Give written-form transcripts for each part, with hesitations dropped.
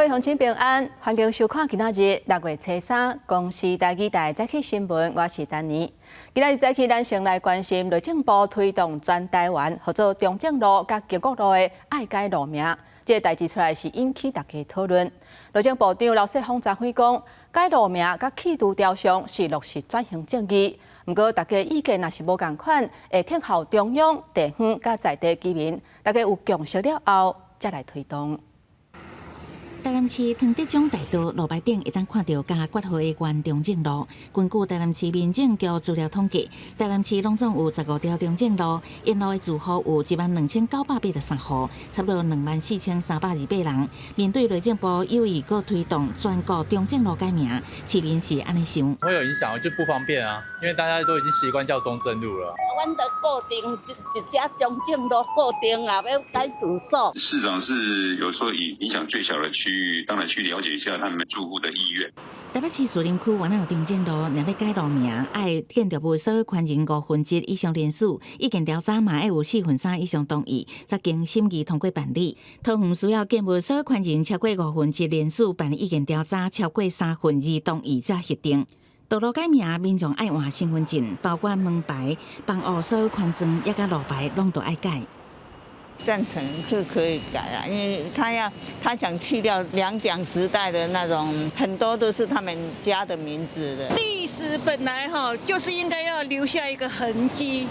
各位鄉親平安，歡迎收看今仔日6月初3公視台語台早起新聞，我是丹妮。今仔日早起，咱先來關心內政部推動全台灣號做中正路佮經國路的愛改路名，這個代誌出來是引起大家討論。內政部長劉世鋒昨昏講，改路名佮棄廚雕像是落實轉型正義。毋過大家意見若是無仝款，會聽候中央、地方佮在地居民，大家有共識了後，才來推動。台南市湯德章大道路牌頂會當看著加括號的原中正路。根據台南市民政局資料統計，台南市攏總有15條中正路，沿路的住戶有12,983戶，差不多24,328人。面對內政部有意閣推動全國中正路改名，市民是按呢想。會有影響，就不方便啊，因為大家都已經習慣叫中正路了。阮著固定一一隻中正路固定啊，欲改住所。市長是有說以影響最小的區域，當然去了解一下他們住戶的意願。台北市士林區原來有中正路，若欲改路名，愛建築物所有權人五分之一以上聯署，意見調查嘛愛有四分三以上同意，才經審議通過辦理。桃園需要建物所有權人超過五分之一聯署辦理意見調查，超過三分二同意才核定。道路改名，民眾愛換身份證，包括門牌、房屋所有權證，抑佮路牌，攏都愛改。贊成就可以改啊，因為他要他想去掉兩蔣時代的那種，很多都是他們家的名字的。歷史本來哈就是應該要留下一個痕跡，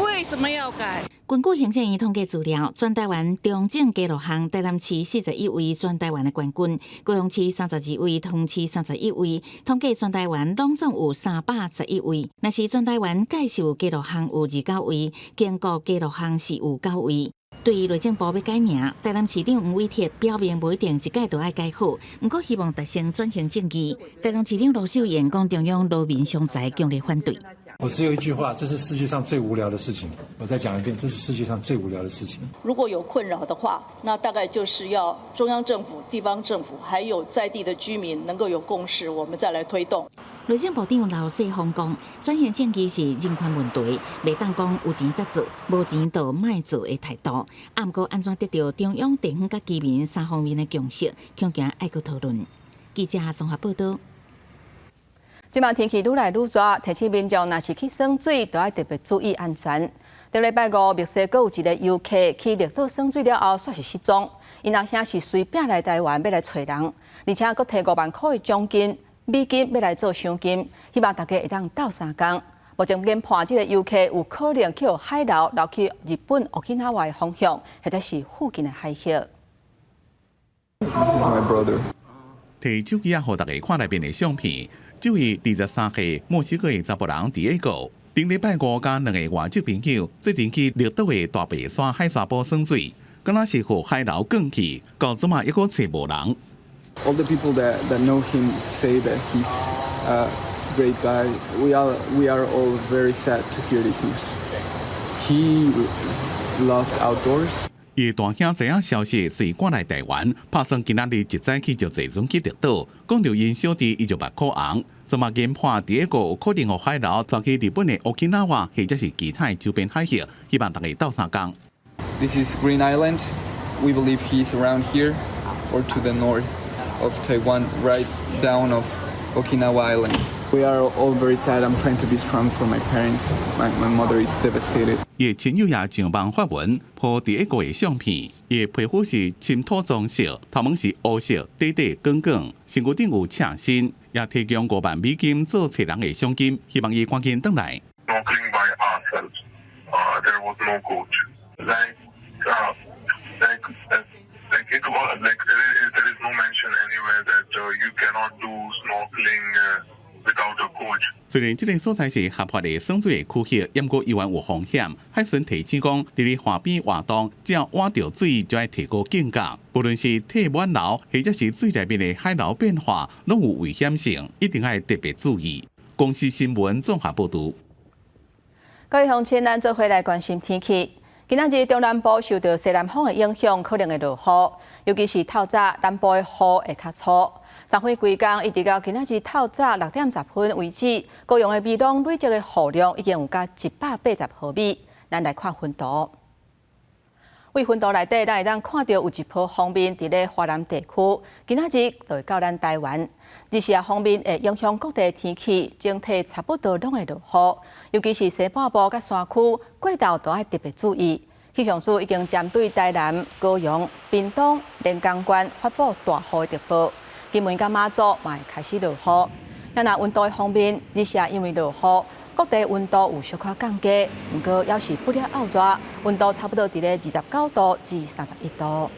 為什麼要改？根據行政院統計資料，全台灣中正街路巷，台南市41位，全台灣的冠軍；高雄市32位，桃園市31位。統計全台灣攏總有311位。若是全台灣介壽街路巷有29位，經國街路巷是有九位。對於內政部欲改名，台南市長黃偉哲表明無一定一改就愛改好，毋過希望達成轉型正義。台南市長盧秀燕講，中央勞民傷財，強烈反對。我只有一句話，這是世界上最無聊的事情。我再講一遍，這是世界上最無聊的事情。如果有困擾的話，那大概就是要中央政府、地方政府還有在地的居民能夠有共識，我們再來推動。內政部長劉世鋒講，轉型正義是人權問題，袂當講有錢才做，無錢就莫做的態度。啊，毋過按怎得著中央、地方佮居民三方面的共識，恐驚愛閣討論。記者綜合報道。這擺天氣愈來愈熱，提醒民眾若是去耍水，都愛特別注意安全。頂禮拜五，墨西哥有一个遊客去綠島耍水了後，煞是失蹤。𪜶阿兄是隨拚來台灣，欲來揣人，而且閣提5萬箍的獎金、美金欲來做賞金，希望大家會當鬥相共。目前研判，這个遊客有可能去予海流撈去日本沖繩的方向，或者是附近的海域。 My brother. 提手機仔予大家看內面的相片。這位23歲墨西哥的查埔人迪埃哥，頂禮拜五佮兩个外籍朋友做陣去綠島的大白山海沙埔耍水，敢若是予海流捲去，到這馬猶閣揣無人。 All the people that know him say that he's a great guy. We are all very sad to hear this news. He loved outdoors. 伊大兄知影消息，隨趕來台灣，拍算今仔日一早起就坐船去綠島。講著𪜶小弟，伊就目眶紅。這馬研判第一個有可能予海流帶去日本的沖繩，或者是其他的周邊海域，希望大家鬥相共。 This is Green Island. We believe he's around here or to the north of Taiwan, right down of Okinawa Island. We are all very sad. I'm trying to be strong for my parents. My mother is devastated. 伊的親友也上網發文，鋪第一個的相片。伊的皮膚是深土棕色，頭毛是烏色，短短捲捲，身軀頂有赤身，也提供5萬美金做揣人的賞金，希望伊趕緊轉來。 Snorkeling by ourselves. There was no coach. Like it was like there is no mention anywhere that you cannot do snorkeling without a coach. 雖然這个所在是合法的耍水的區域，毋過猶原有風險。海巡提醒講，佇咧岸邊活動，只要倚著水，就愛提高警覺。無論是退滿流，或者是水內面的海流變化，攏有危險性，一定愛特別注意。公視新聞綜合報導。各位鄉親，咱做伙來關心天氣。今仔日中南部受著西南風的影響，可能會落雨，尤其是透早南部的雨會較粗。昨昏規工一直到今仔日透早6點10分為止，高雄的美濃累積的雨量已經有到180毫米。咱來看分圖。對雲圖內底，咱會當看著有一波鋒面佇咧華南地區，今仔日就會到咱台灣。日時啊，鋒面會影響各地天氣，整體差不多攏會落雨，尤其是西半部佮山區，過晝都愛特別注意。氣象署已經針對台南、高雄、屏東、連江縣發布大雨的特報，金門佮馬祖嘛會開始落雨。那溫度的方面，日時因為落雨，各地溫度有小可降低，毋過猶是不了漚熱，溫度差不多佇咧29度至31度。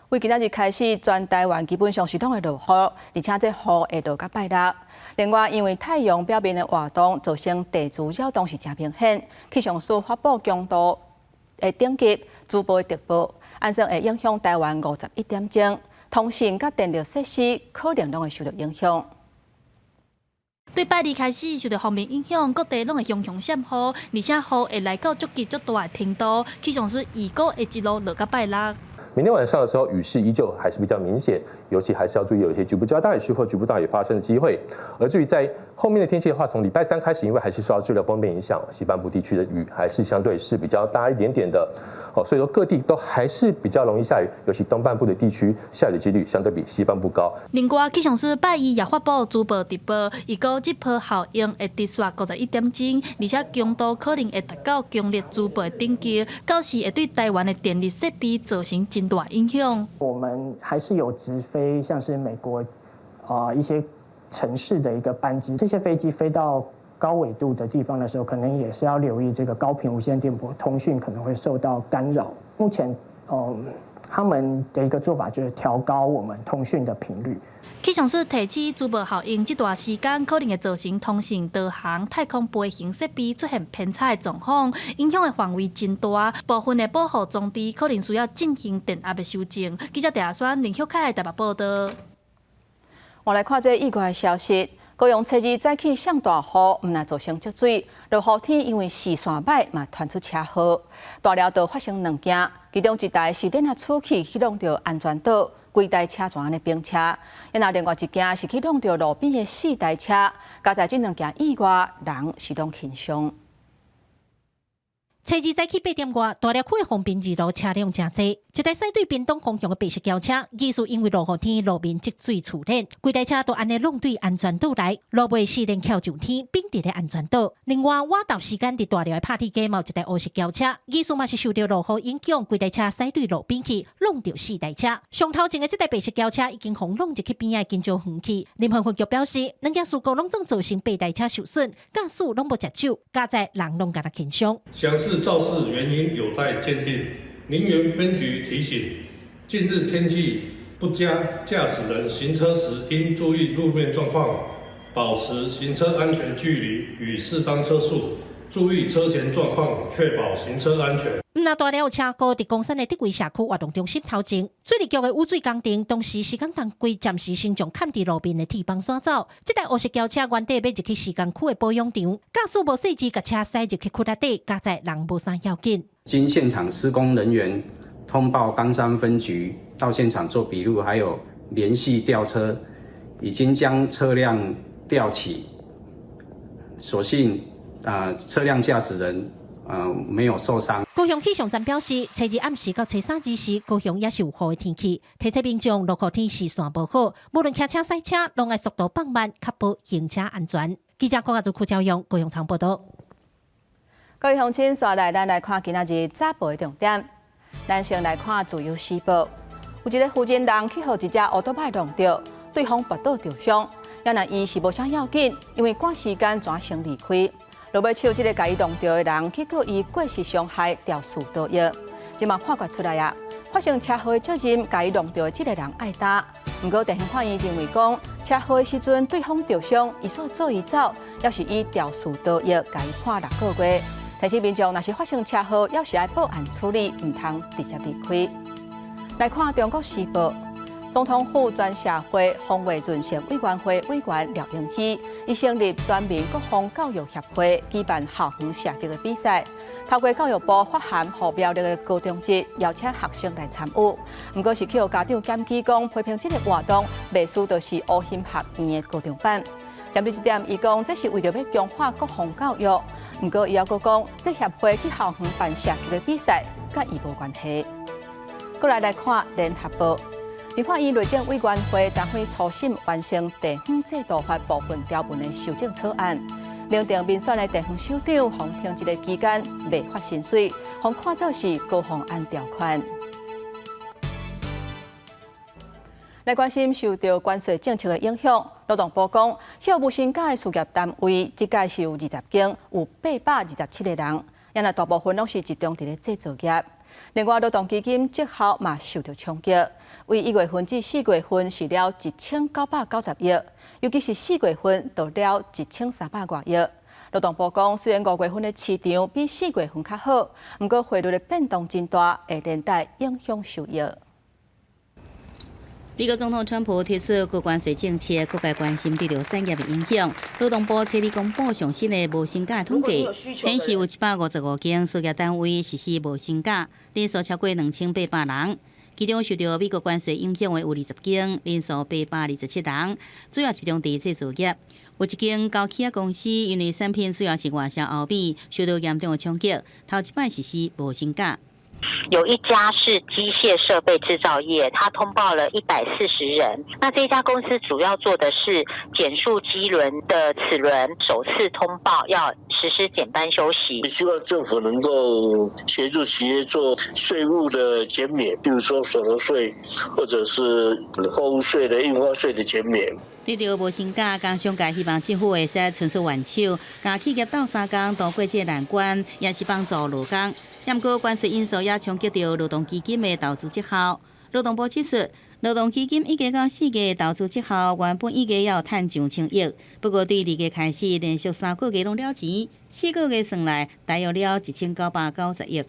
對今仔日開始，全台灣基本上是攏會落雨，而且這雨會落到拜六。另外，因為太陽表面的活動造成地磁擾動是誠明顯，氣象署發布強度的等級磁暴的特報，按算會影響台灣51點鐘，通信佮電力設施可能攏會受著影響。對拜二開始受著鋒面影響，各地攏會雄雄閃雨，而且雨會來到足急足大的程度。氣象署預估會一路落到拜六。明天晚上的時候，雨勢依舊還是比較明顯，尤其還是要注意有一些局部較大雨勢或局部大雨發生的機會。而至於在後面的天氣的話，從禮拜三開始，因為還是受到滯留鋒面影響，西半部地區的雨還是相對是比較大一點點的。哦，所以說各地都還是比較容易下雨，尤其東半部的地區下雨的幾率相對比西半部高。另外，氣象署拜一也發布磁暴特報，預估這波效應會持續51點鐘，而且強度可能會達到強烈磁暴的等級，到時會對台灣的電力設備造成真大影響。我們還是有直飛，像是美國一些城市的一個班機，這些飛機飛到高緯度的地方的時候，可能也是要留意這個高頻無線電波通訊可能會受到干擾。目前，他們的一個做法就是調高我們通訊的頻率。氣象署提醒，磁暴效應這段時間可能會造成通信、導航、太空飛行設備出現偏差的狀況，影響的範圍真大。部分的保護裝置可能需要進行電壓的修正。記者鄭阿選、林旭凱台北報道。我來看這意外的消息。高雄初二早起上大雨，毋但造成積水，落雨天因為視線䆀嘛，傳出車禍。大寮就發生兩件，其中一台是輾仔出去去挵著安全島，規台車全按呢崩車；然後另外一件是去挵著路邊的四台車，佳哉這兩件意外，人是攏輕傷。初二早起8點外，大寮區的豐濱二路車輛誠濟，一台駛對屏東方向的白色轎車，疑似因為落雨天路面積水觸電，規台車都按呢挵對安全島來，路尾四連翹上天，反佇咧安全島。另外，倚晝時間佇大寮的拍鐵街，嘛有一台烏色轎車，疑似嘛是受著落雨影響，規台車駛對路邊去，挵著四台車。上頭前的這台白色轎車已經予挵入去邊仔的金蕉園去。林園分局表示，兩件事故攏總造成八台車受損，駕駛攏無食酒，佳哉人攏敢若輕傷。詳細肇事原因有待鑑定。林園分局提醒：近日天氣不佳，駕駛人行車時應注意路面狀況，保持行車安全距離與適當車速，注意車前狀況，確保行車安全。毋但大寮有車禍，佇岡山的竹圍社區活動中心頭前，水利局的雨水工程，當時施工當規暫時先將崁佇路面的鐵枋徙走。這台烏色轎車原底欲入去施工區的保養場，駕駛無細緻，共車駛入去窟仔底，佳哉人無啥要緊。經現場施工人員通報岡山分局到現場做筆錄，還有聯繫吊車，已經將車輛吊起，所幸啊，車輛駕駛人沒有受傷。高雄氣象站表示，初二暗時到初三子時，高雄也是有雨的天氣。提醒民眾落雨天視線無好，無論騎車駛車，攏愛速度放慢，確保行車安全。記者郭亞祖、柯昭勇，高雄場報道。各位鄉親，紲來咱來看今仔日早報的重點。咱先來看《自由時報》，有一個福建人去予一隻歐多擺挵著，對方跋倒著傷，也若伊是無啥要緊，因為趕時間轉先離開。落尾手這個共伊挵著的人去告伊過失傷害、肇事逃逸，這馬判決出來啊！發生車禍的責任，共伊挵著的這個人愛擔。毋過，地方法院認為講，車禍的時陣對方著傷，伊煞做伊走，猶是以肇事逃逸，共伊判6個月。提醒民眾，若是發生車禍，猶是愛報案處理，毋通直接離開。來看《中國時報》，總統府全社會防衛潤色委員會委員廖英喜，伊成立全民國防教育協會，舉辦校園射擊的比賽。透過教育部發函予苗栗的高中職，邀請學生來參與。毋過是去予家長檢舉講，批評這個活動袂輸就是烏興學院的高中版。針對這點，伊講這是為著欲強化國防教育。毋過伊猶閣講，這協會去校園辦射球的比賽，佮伊無關係。閣來來看聯合報，立法院內政委員會昨昏初審完成地方制度法部分條文的修正草案，明定民選的地方首長予停職的期間袂發薪水，予看做是高虹安條款。來關心受著關稅政策的影響，勞動部講，休無薪假的事業單位，這屆是有20間，有827個人，猶若大部分攏是集中佇咧製造業。另外，勞動基金績效嘛受著衝擊，為1月份至4月份是了1990億，尤其是四月份就了1300外億。勞動部講，雖然5月份的市場比四月份較好，毋過匯率的變動真大，會連帶影響收益。美國總統川普提出高關稅政策，各界關心對著產業的影響。勞動部初二公布上新的無薪假統計，顯示有155間事業單位實施無薪假，人數超過2800人。其中受著美國關稅影響的有20間，人數827人，主要集中佇製造業。有一間高企公司，因為產品主要是外銷歐美，受著嚴重的衝擊，頭一擺實施無薪假。有一家是機械設備製造業，他通報了140人。那這家公司主要做的是減速機輪的齒輪，首次通報要實施減班休息。希望政府能夠協助企業做稅務的減免，比如說所得稅或者是貨物稅的印花稅的減免。對著無薪假，工商界希望政府會使伸出援手，共企業鬥相共渡過這個難關，也是幫助勞工。毋過關稅因素也衝擊著勞動基金的投資績效。勞動部指出，勞動基金一月到4月投資績效原本預計要趁上千億，不過對2月開始連續3個月攏了錢，4個月算來大約了1990億。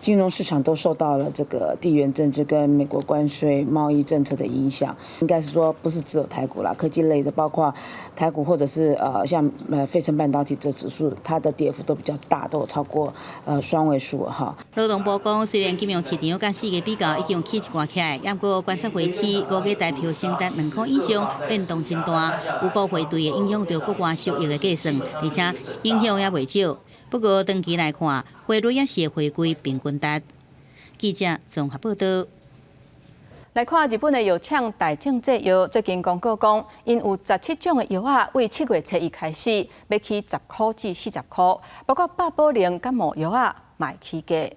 金融市場都受到了這個地緣政治跟美國關稅貿易政策的影響，應該是說不是只有台股啦，科技類的包括台股或者是像費城半導體這指數，它的跌幅都比較大，都有超過雙位數哈。勞動部講，雖然金融市場佮4月比較已經起一寡起來，毋過觀察回市5月台票升達2塊以上，變動真大，有股匯兌會影響著國外收益的計算，而且影響也袂少。不過長期來看，匯率也是會回歸平均值。記者綜合報導。來看日本的藥廠大正製藥最近公告講，𪜶有17種的藥仔，為7月初一開始欲起10塊至40塊，包括百寶靈感冒藥仔嘛會起價。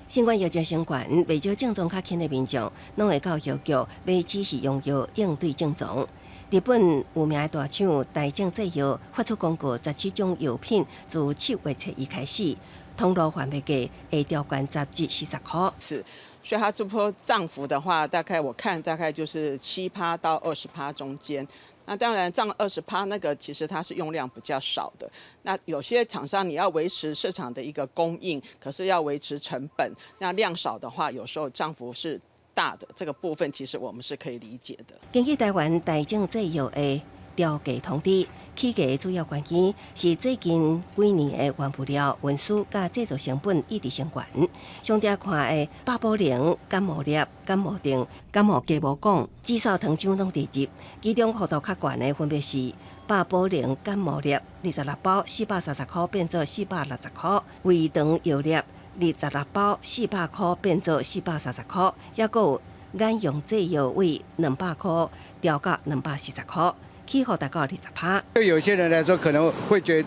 新冠疫情升懸，袂少症狀較輕的民眾，攏會到藥局買指示用藥應對症狀。日本有名的大廠大正製藥發出公告，17種藥品自7月初一開始，通路販賣價會調懸10至40塊。是，所以它這波漲幅的話，大概我看大概就是7趴到20趴中間。那當然漲20趴，那個其實它是用量比較少的。那有些廠商你要維持市場的一個供應，可是要維持成本，那量少的話，有時候漲幅是大的。這個部分其實我們是可以理解的。根據台灣大正製藥的調價通知，起價的主要原因是最近幾年的原物料運輸佮製造成本一直升懸。上常看的百寶靈、感冒粒、感冒錠、感冒雞無講，至少糖漿攏佇入。其中幅度較懸的分別是百寶靈感冒粒26包430塊變做460塊，胃腸藥粒26包400塊變做430塊，抑閣有眼用劑藥為200塊調到240塊。起幅達到20趴。對有些人來說，可能會覺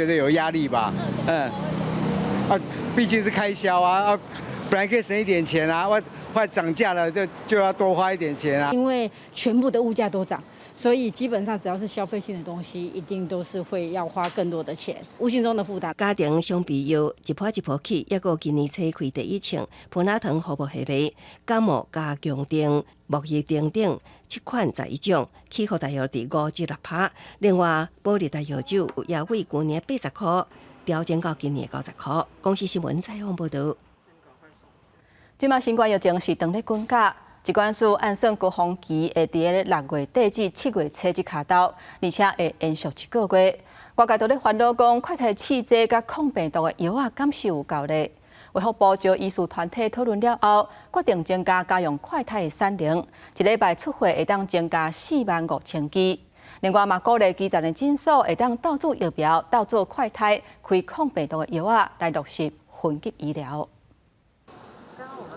得有壓力吧。嗯，啊，畢竟是開銷啊，啊，本來可以省一點錢啊，外外漲價了就要多花一點錢啊。因為全部的物價都漲，所以基本上只要是消費性的東西，一定都是會要花更多的錢，無形中的負擔。家庭常備藥一波一波起，抑閣今年初開第一槍，普拿疼服務系列、感冒加強錠、沐浴錠等7款11種，起幅大約佇5至6趴。另外，保力達藥酒也為舊年80塊調整到今年90塊。公視新聞採訪報導。這馬新冠疫情是當咧滾價，疾管署按算高峰期會佇咧6月底至7月初這跤頭，而且會延續一個月。外界都咧煩惱講，快篩試劑佮抗病毒的藥仔敢是有夠咧？衛福部召醫師團體討論了後，決定增加家用快篩的產能，一禮拜出貨會當增加4萬5千支。另外嘛，鼓勵基層的診所會當鬥做疫苗、鬥做快篩、開抗病毒的藥仔來落實分級醫療。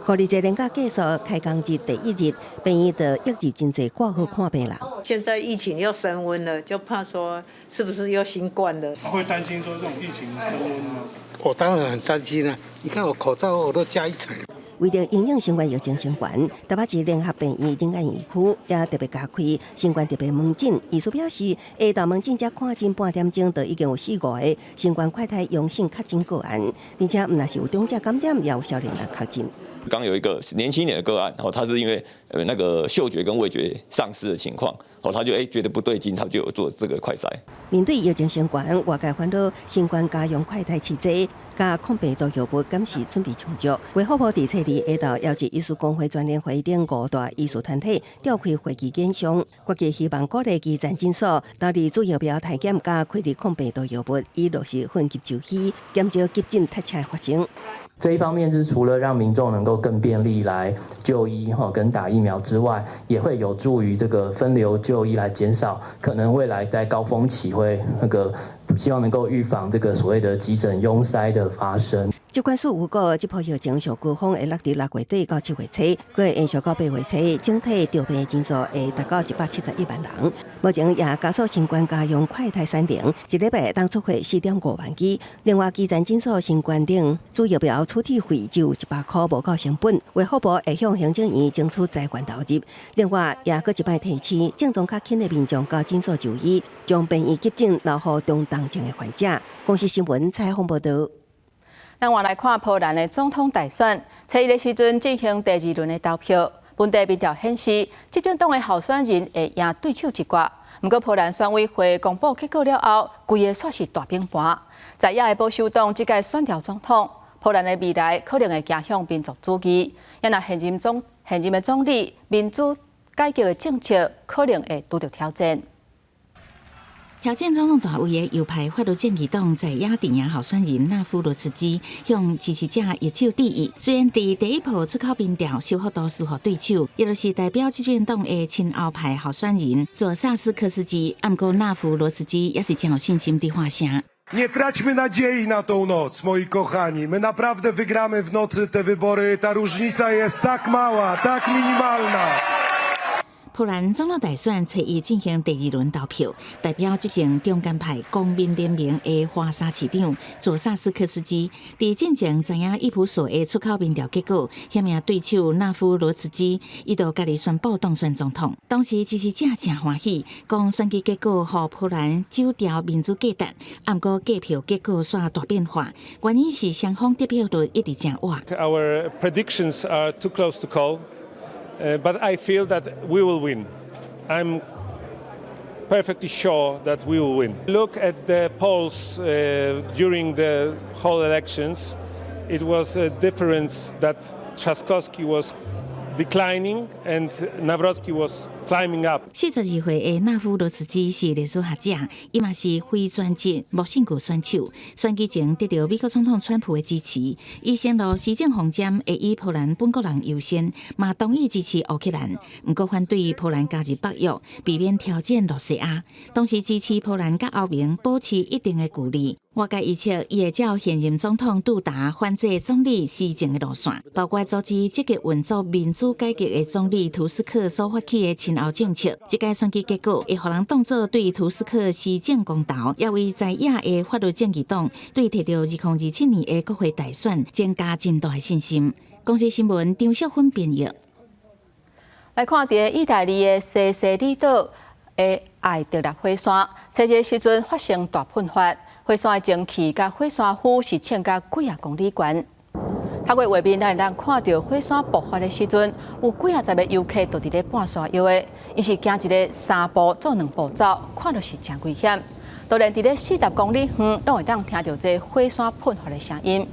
五二節連假結束，開工日第一日，病院就湧入真濟掛號看病人。現在疫情又升溫了，就怕說是不是又新冠了？會擔心說這種疫情升溫嗎？我當然很擔心啦！你看我口罩我都加一層。為著因應新冠疫情升懸，台北市聯合病院仁愛醫區也特別加開新冠特別門診。醫師表示，下晝門診才看診半點鐘，就已經有四五個新冠快篩陽性確診個案，而且毋但是有長者感染，也有少年人確診。剛有一個年輕一點的個案，哦，他是因為那個嗅覺跟味覺喪失的情況，哦，他就覺得不對勁，他就有做這個快篩。面對疫情升懸，外界煩惱新冠家用快篩試劑佮抗病毒藥物，敢是準備充足？衛福部佇初二下晝邀集醫師公會全聯會等五大醫師團體召開會議研商，決議希望鼓勵基層診所投入做疫苗篩檢佮開立抗病毒藥物，以落實分級就醫，減少急診塞車發生。這一方面是除了讓民眾能夠更便利來就醫哈，跟打疫苗之外，也會有助於這個分流就醫，來減少可能未來在高峰期會那個，希望能夠預防這個所謂的急診壅塞的發生。疾管署預估，這波疫情上高峰會落佇6月底到7月初，閣會延續到8月初，整體著病人數會達到171萬人。目前也加速新冠家用快篩產能，一禮拜會當出貨4.5萬支。另外，基層診所新冠頂主疫苗處置費只有100箍，無夠成本。衛福部會向行政院爭取資源投入。另外，也閣一擺提醒，症狀較輕的民眾到診所就醫，將病院急診留予中重症的患者。公視新聞採訪報導。咱換來看波蘭的總統大選，初一的時陣進行第二輪的投票，本地民調顯示，執政黨的候選人會贏對手一寡。毋過波蘭選委會公布結果了後，規个煞是大崩盤。在野的保守黨這屆選掉總統，波蘭的未來可能會走向民族主義。也若現任的總理民主改革的政策可能會拄著挑戰。挑戰總統大位的右派法律正義黨在野陣營候選人納夫羅茨基向支持者揮手致意。雖然佇第一波出口民調小幅度輸予對手，也就是代表執政黨的親歐派候選人佐薩斯科斯基，毋過納夫羅茨基也是真有信心佇喊聲。 Nie traćmy nadziei na tą noc, moi kochani. My naprawdę wygramy w nocy te wybory. Ta różnica jest tak mała, tak minimalna. 波蘭總統大選初一進行第二輪投票，代表執政中間派公民聯盟的華沙市長佐薩斯科斯基，佇進前知影益普索的出口民調結果，險贏對手納夫羅茨基，伊就家己宣布當選總統。當時支持者誠歡喜，講選舉結果予波蘭走著民主價值。毋過計票結果煞大變化，原因是雙方得票率一直誠倚。 Our predictions are too close to call. But I feel that we will win. I'm perfectly sure that we will win. Look at the polls during the whole elections. It was a difference that Trzaskowski was declining and Nawrocki was climbing up. 42歲的納夫羅茨基是歷史學者，伊嘛是非專職無選區選手。選舉前得著美國總統川普的支持，伊承諾施政方針會以波蘭本國人優先，嘛同意支持烏克蘭，毋過反對波蘭加入北約，避免挑戰羅西亞。同時支持波蘭佮歐盟保持一定的距離。外界預測，伊會照現任總統杜達反制總理施政的路線，包括阻止積極運作民主改革的總理圖斯克所發起的親歐政策。這屆選舉結果會予人當做對圖斯克施政公投，也為在野的法律正義黨對提著2027年的國會大選增加真大的信心。公視新聞張淑芬編譯。來看佇意大利的西西里島的艾特納火山，初一時陣發生大噴發。火山的蒸汽佮火山灰是衝甲幾仔公里懸。透過畫面，咱會當看著火山爆發的時陣，有幾仔十个遊客都佇咧半山腰的，𪜶是行一个三步做兩步走，看著是誠危險。就連佇咧40公里遠，攏會當聽著這火山噴發的聲音。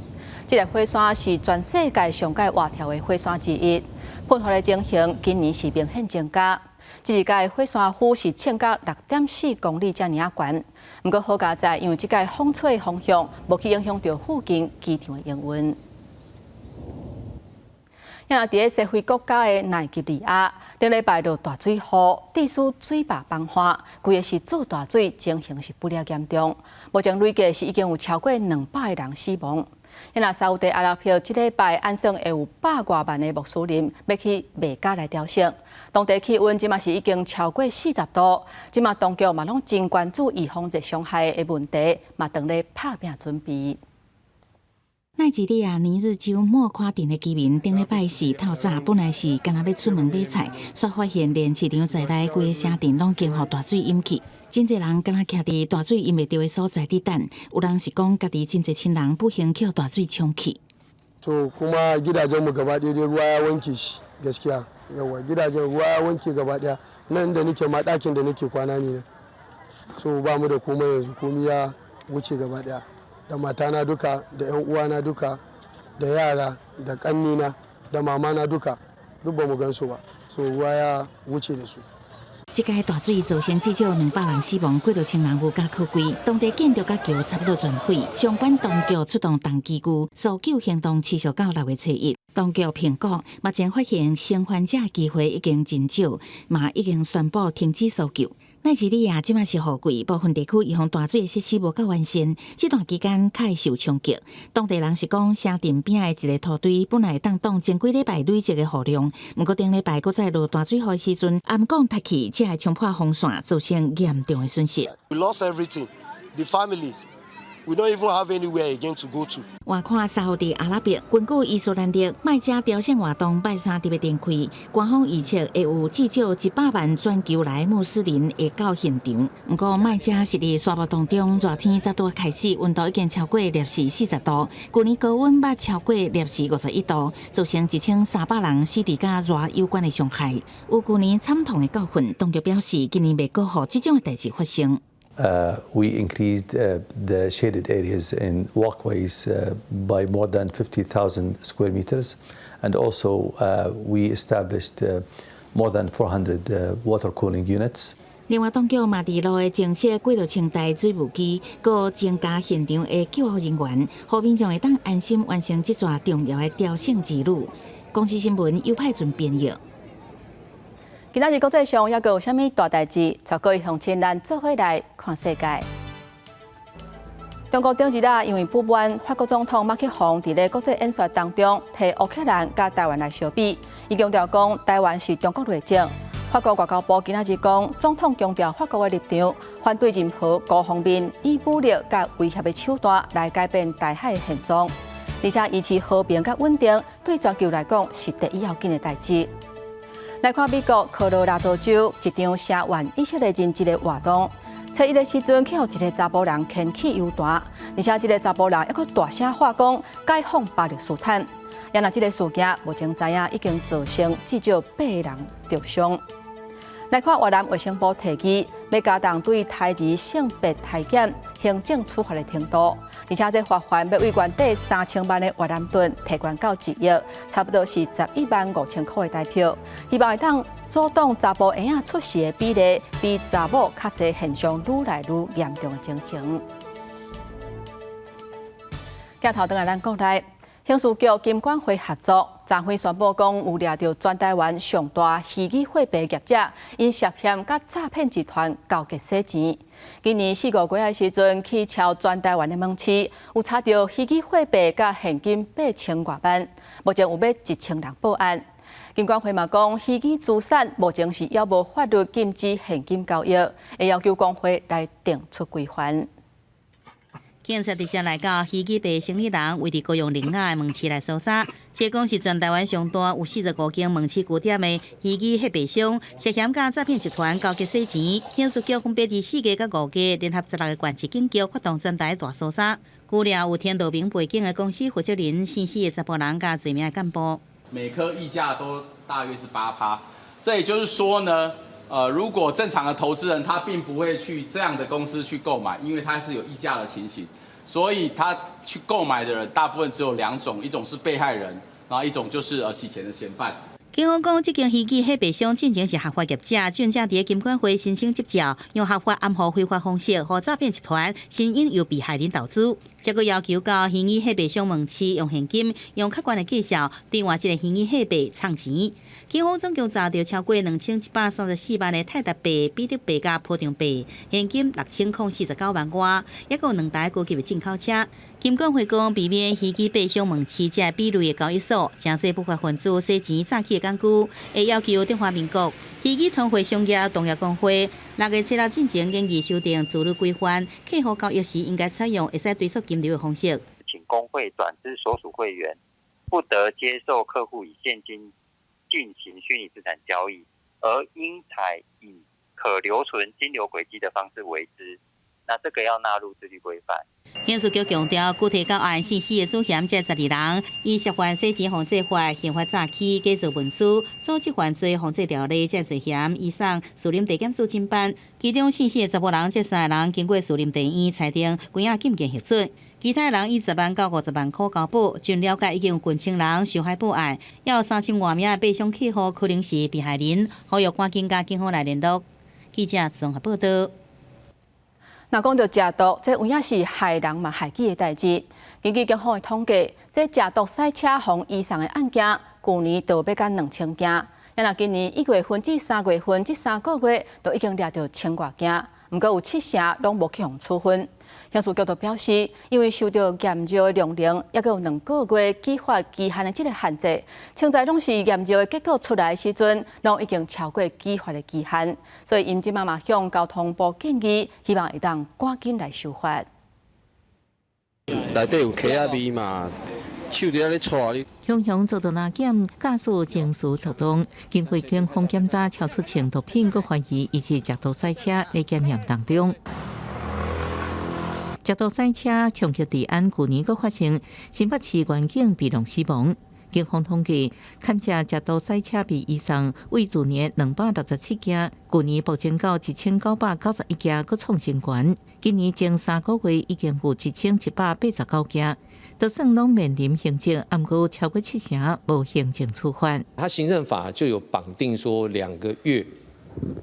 這个火山是全世界上蓋活跳的火山之一，噴發的情形近年是明顯增加。這一擺火山灰是衝到6.4公里遮爾仔懸。毋過好佳哉，因為這擺風吹方向無去影響著附近機場的營運。啊，佇咧西非國家的奈及利亞，頂禮拜落大水雨，致使水壩崩岸，規个是做大水，情形是不了嚴重。目前累計是已經有超過200個人死亡。啊，沙烏地阿拉伯這禮拜按算會有百外萬的穆斯林欲去麥加來朝聖。當地氣溫這馬是已經超過40度，這馬當局嘛攏真關注預防熱傷害的問題，嘛當咧拍拚準備。奈及利亞尼日州莫誇鎮的居民頂禮拜四透早本來是干焦欲出門買菜，卻發現連市場在內規个城鎮攏經予大水淹去。真濟人敢若徛佇大水淹袂著的所在佇等，有人是講家己真濟親人不幸予大水沖去。 To kuma gidajen mu gaba ɗaya dai ruwa ya wanke shi gaskiya yauwa gidajen ruwa ya wanke gaba ɗaya nan da nake ma ɗakin da nake kwana ne so ba mu da komai yanzu komai ya wuce gaba ɗaya da matana duka da 'yan uwana duka da yara da ƙannena da mamana duka duk ba mu gan su ba so ruwa ya wuce da su. 這擺大水造成至少200人死亡，幾落千人無家可歸。當地建築佮橋差不多全毀，相關當局出動重機具，搜救行動持續到6月初一。當局評估，目前發現生還者機會已經真少，嘛已經宣布停止搜救。奈及利亞這馬是雨季，部分地區預防大水的設施無夠完善，這段期間較會受衝擊。當地人是講，城鎮邊仔的一個土堆本來會當擋前幾禮拜累積的雨量，毋過頂禮拜閣再落大水雨的時陣，暗摃塌去，才會衝破防線，造成嚴重的損失。 We lost everything, the families. We don't even have anywhere again to go to. 換看沙烏地阿拉伯，根據伊斯蘭曆，麥加朝聖活動拜三特別展開，官方預測會有至少100萬全球來穆斯林會到現場。毋過麥加是佇沙漠當中，熱天才拄開始，溫度已經超過攝氏40度，舊年高溫捌超過攝氏51度，造成1300人死佇佮熱有關的傷害。有舊年慘痛的教訓，當局表示今年袂閣予這種的代誌發生。 We increased the shaded areas in walkways by more than 50,000 square meters, and also we established more than 400 water cooling units. 另外，當局嘛佇路的增設幾落千台水務機，閣增加現場的救護人員，予民眾會當安心完成這逝重要的朝聖之旅。公視新聞尤派准編譯。今仔日國際上猶閣有啥物大代誌？帶各位鄉親咱做伙來看世界。中國頂日啊，因為不滿法國總統馬克宏佇咧國際演說當中，提烏克蘭佮台灣來相比，伊強調講台灣是中國內政。法國外交部今仔日講，總統強調法國的立場，反對任何孤方面以武力佮威脅的手段來改變台海的現狀，而且維持和平佮穩定，對全球來講是第一要緊的代誌。來看美國科羅拉多州一場聲援以色列人質的活動，初一的時陣去予一個查埔人牽去遊彈，而且這個查埔人猶閣大聲喊講解放巴勒斯坦。啊若這個事件目前知影已經造成至少八個人著傷。來看越南衛生部提議，欲加重對胎兒性別篩檢行政處罰的程度，而且這罰款欲對原底3000萬的越南盾提懸到1億，差不多是11萬5千箍的台票。希望會當阻擋查埔嬰仔出世的比例比查某較濟現象愈來愈嚴重的情形。鏡頭轉來咱國內，刑事局金管會合作，昨昏宣布講有掠著全台灣上大虛擬貨幣業者，𪜶涉嫌佮詐騙集團勾結洗錢。今年四五月的時陣，去敲全台灣的門市，有查著虛擬貨幣佮現金8000外萬，目前有欲1000人報案。金管會嘛講，虛擬資產目前是猶無法律禁止現金交易，會要求公會來定出規範。警察直接來到虛擬幣生意人位佇高雄苓雅的門市來搜查，這講是全台灣上大有45間門市據點的虛擬貨幣商，涉嫌佮詐騙集團勾結洗錢。刑事局分別佇4月佮5月聯合16個縣市警局發動全台大搜查，拘掠有天道明背景的公司負責人、姓施的查埔人佮罪名的幹部。每顆溢價都大約是8趴，這也就是說呢，如果正常的投資人他並不會去這樣的公司去購買，因為它是有溢價的情形，所以他去購買的人大部分只有兩種，一種是被害人，然後一種就是洗錢的嫌犯。警方講，這間虛擬貨幣商進前是合法業者，進前佇金管會申請執照，用合法暗號非法方式，予詐騙集團先引誘被害人投資。這閣要求到虛擬貨幣商門市用現金，用較懸的價數兌換這個虛擬貨幣藏錢。警方總共查著超過2134萬的泰達幣、比特幣佮波長幣，現金6049萬外，抑閣有兩台高級的進口車。金管會講，避免虛擬幣商門市這比類的交易所，誠濟不法分子洗錢詐欺的工具，會要求中華民國虛擬通貨商業同業公會6月7日進前研議修訂自律規範，客戶交易時應該採用會使追溯金流的方式。請公會轉知所屬會員，不得接受客戶以現金進行虛擬資產交易，而應採以可留存金流軌跡的方式為之。那這個要納入自律規範。刑事局強調，具體到案死死的主嫌這12人，以涉犯洗錢防制法、刑法詐欺、假造文書、組織犯罪防制條例這罪嫌，移送士林地檢署偵辦。其中死死的15人，這三个人經過士林地院裁定，關押禁見核准。其他人以10萬到50萬箍交保。據了解，已經有近千人受害報案，也有3000外名的幣商客戶可能是被害人，呼籲趕緊佮警方來聯絡。記者綜合報道。若講著食毒，這有影是害人嘛害己的代誌。根據警方的統計，這食毒賽車予移送的案件，舊年就欲甲2000件。啊若今年1月份至3月份這3個月，都已經掠著千外件，毋過有七成攏無去予處分。刑事局就表示，因為受著驗尿的量刑，抑閣有2個月舉發期限的這个限制，現在攏是驗尿的結果出來的時陣，攏已經超過舉發的期限，所以𪜶這馬嘛向交通部建議，希望會當趕緊來修法。內底有溪仔味嘛，手佇遐咧搓你。雄雄做到哪檢駕駛情緒躁動，經過警方檢查，超出程毒品，閣懷疑伊是食毒賽車咧檢驗當中。食毒賽車衝擊治安，舊年閣發生新北市員警被挵死亡。警方統計，勘測食毒賽車被移送，為去年267件，舊年暴增到1991件，閣創新高。今年前3個月已經有1189件，都算攏面臨行政，毋過超過七成無行政處罰。他行政法就有綁定說2個月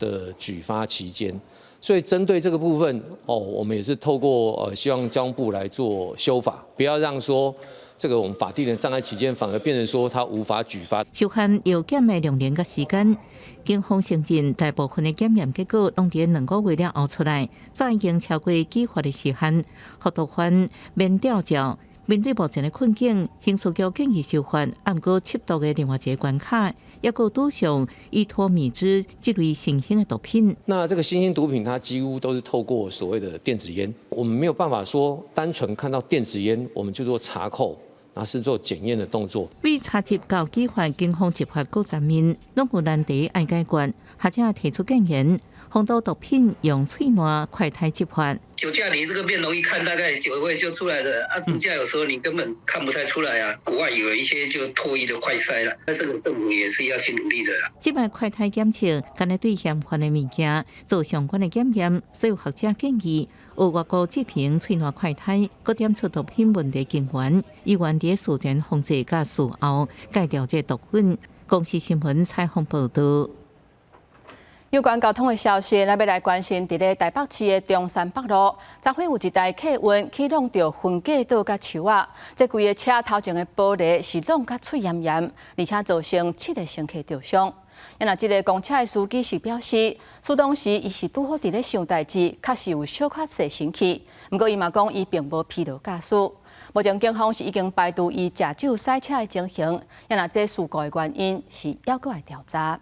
的舉發期間。所以針對這個部分，哦，我們也是透過希望交通部來做修法，不要讓說這個我們法定的障礙期間，反而變成說他無法舉發。受限藥檢的量刑佮時間，警方承認大部分的檢驗結果攏佇2個月了後出來，早已經超過舉發的時限，予毒販免吊照。面對目前的困境，刑事局建議修法，毋過緝毒的另外一个關卡，抑閣賭上依托咪酯這類新興的毒品。那這個新興毒品，它幾乎都是透過所謂的電子菸，我們沒有辦法說單純看到電子菸，我們就做查扣，那是做檢驗的動作。為查緝到舉發，警方執法閣全面，攏有難題愛解決。學者提出建言，防堵毒品用喙瀾快篩執法。酒駕你這個面容一看，大概酒味就出來了啊！毒駕有時候你根本看不太出來啊。國外有一些就唾液的快篩了，那這個政府也是要去努力的。這擺快篩檢測，敢若對嫌犯的物件做相關的檢驗，所以學者建議，有外國這瓶喙瀾快篩，閣檢出毒品問題根源，依原佇事前防治佮事後戒掉這毒品。公視新聞採訪報導。有關交通的消息，咱欲來關心佇咧台北市的中山北路，昨昏有一台客運去挵著分隔島佮樹仔，這規个車頭前的玻璃是挵甲碎嚴嚴，而且造成七个乘客著傷。啊若這个公車的司機是表示，事當時伊是拄好佇咧想代誌，確實有小可踅神去。毋過伊嘛講，伊並無疲勞駕駛。目前警方是已經排除伊食酒駛車的情形，啊若這事故的原因是猶閣愛調查。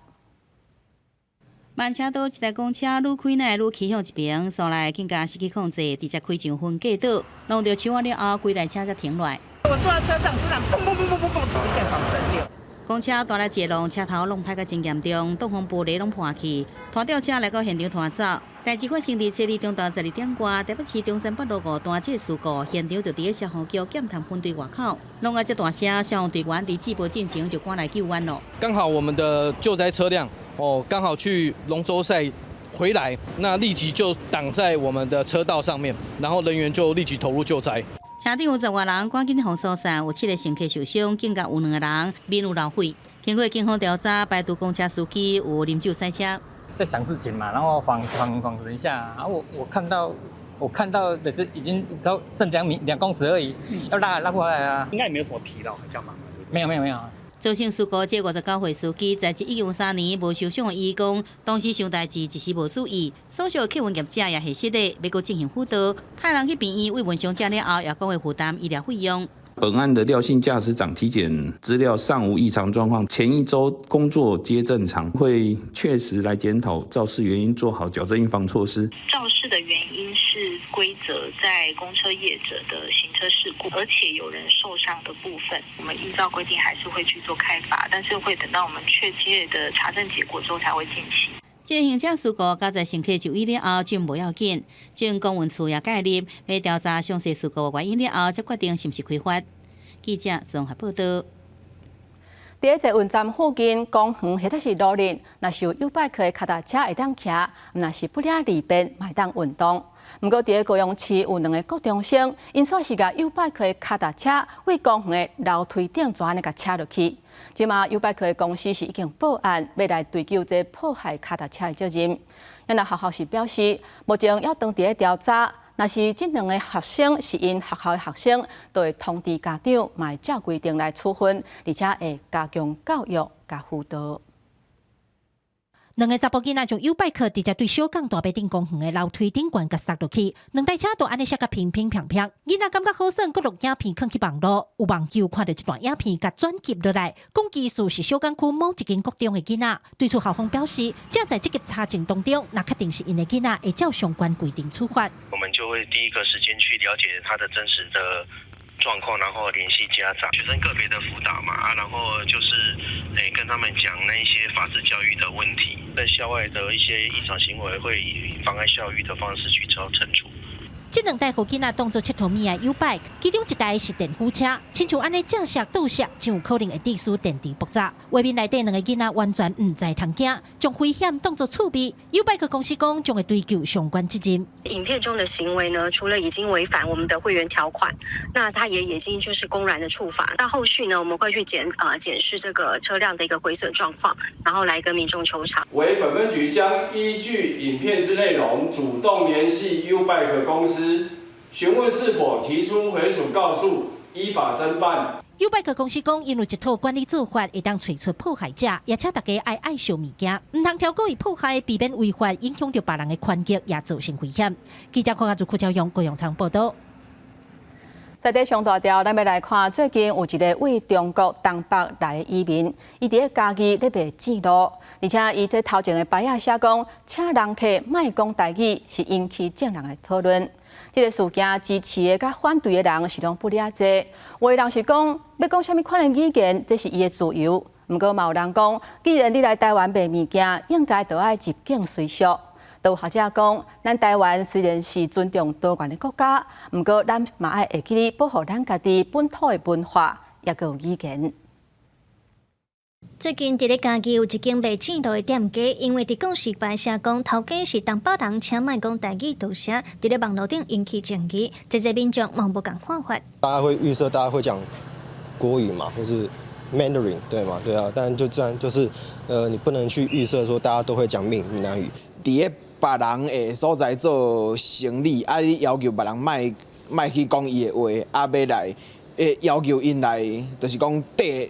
慢車道一台公車愈開呢愈趨向一邊，後來更加失去控制，直接開上分隔島，挵著樹仔了後，規台車才停落來。我坐在車上，突然砰砰砰砰砰砰，一下好聲。公車大力一挵，車頭挵歹甲真嚴重，擋風玻璃攏破去，拖吊車來到現場拖走。代誌發生佇初二中晝12點外，台北市中山北路五段這个事故，現場就佇咧消防局檢探分隊外口，挵甲這大聲，消防隊員佇接報進前就趕來救援咯。剛好我們的救災車輛哦，剛好去龍舟賽回來，那立即就擋在我們的車道上面，然後人員就立即投入救災。車頂有10外人，趕緊予疏散，有七个乘客受傷，更加有兩个人面有流血。經過警方調查，排除公車司機有啉酒駛車。在想事情嘛，然後恍恍恍神一下，啊，我看到的是已經都剩2米2公尺而已，要拉拉過來啊。應該也沒有什麼疲勞，幹嘛？沒有沒有沒有。造成事故這59歲司機，在1993年無受傷的伊講，當時想代誌一時無注意，所屬客運業者也核實的，欲閣進行輔導，派人去病院慰問傷者了後，也講會負擔醫療費用。本案的廖姓駕駛長體檢資料尚無異常狀況，前一周工作皆正常，會確實來檢討肇事原因，做好矯正預防措施。肇事的原因是歸責在公車業者的行車事故，而且有人受傷的部分，我們依照規定還是會去做開罰，但是會等到我們確切的查證結果之後才會進行。這個行車事故，加在乘客就醫了後，就無要緊。政公運處也介入，欲調查詳細事故原因了後，才決定是毋是開罰。記者綜合報道。佇捷運站附近公園或者是路面，若是有 YouBike 的跤踏車會當騎，若是不了利便，嘛會當運動。毋過，佇高雄市有兩个國中生，𪜶煞是共 YouBike 的跤踏車對公園的樓梯頂怎按呢共車落去。這馬 YouBike 的公司是已經報案，欲來追究這破壞跤踏車的責任。若學校是表示，目前猶當佇咧調查，若是這兩个學生是𪜶學校的學生，就會通知家長，嘛會照規定來處分，而且會加強教育佮輔導。兩个查埔囡仔將 YouBike 直接對小港大埤頂公園的樓梯頂懸共捒落去，兩台車都按呢摔共乒乒乓乓。囡仔感覺好耍，閣錄影片囥去網路，有網友看著這段影片，共轉貼落來，講其實是小港區某一間國中的囡仔。對此校方表示，正在積極查證當中，若確定是𪜶的囡仔，會照相關規定處罰。我們就會第一個時間去了解他的真實的狀況，然後聯繫家長、學生個別的輔導嘛，啊，然後就是跟他們講那一些法治教育的問題，在校外的一些異常行為，會以妨礙校譽的方式去做懲處。這兩台予囡仔當做𨑨迌物的 YouBike，其中一台是電輔車，親像按呢正摔倒摔，真有可能會致使電池爆炸。畫面內底兩个囡仔完全毋知通驚，將危險當作趣味。YouBike 公司講將會追究相關責任。影片中的行為呢，除了已經違反我們的會員條款，那他也已經就是公然的觸法。那後續呢，我們會去檢視這個車輛的一個毀損狀況，然後來跟民眾求償。為本分局將依據影片之內容，主動聯繫 YouBike 公司，詢問是否提出毀損告訴，依法偵辦。 YouBike 公司講，𪜶有一套管理做法，會當揣出破壞者，也請大家愛愛惜物件，毋通超過伊破壞，避免違法，影響著別人的權益，也造成危險。記者柯家祖、柯昭勇、高陽昌報道。在這上大條，咱欲來看最近有一个對中國東北來的移民，伊佇咧嘉義咧賣糋爐，而且伊這頭前的牌仔寫講，請人客莫講台語，是引起眾人的討論。這个事件支持的佮反對的人是攏不爾濟，有的人是講欲講啥物款的語言，這是伊的自由。毋過嘛有人講，既然你來台灣賣物件，應該就愛入境隨俗。都有學者講，咱台灣雖然是尊重多元的國家，毋過咱嘛愛會記得保護咱家己本土的文化，抑閣有語言。最近佇咧嘉義有一間賣糋爐的店家，因為佇告示牌寫講頭家是東北人，請莫講台語多聲，佇咧網路頂引起爭議，濟濟民眾嘛無仝看法。大家會預設大家會講國語嘛，或是 Mandarin 對嗎？對啊，但就這樣就是，你不能去預設說大家都會講閩南語。佇咧別人的所在做生理，啊，你要求別人莫去講伊的話，啊，欲來要求𪜶來，就是講綴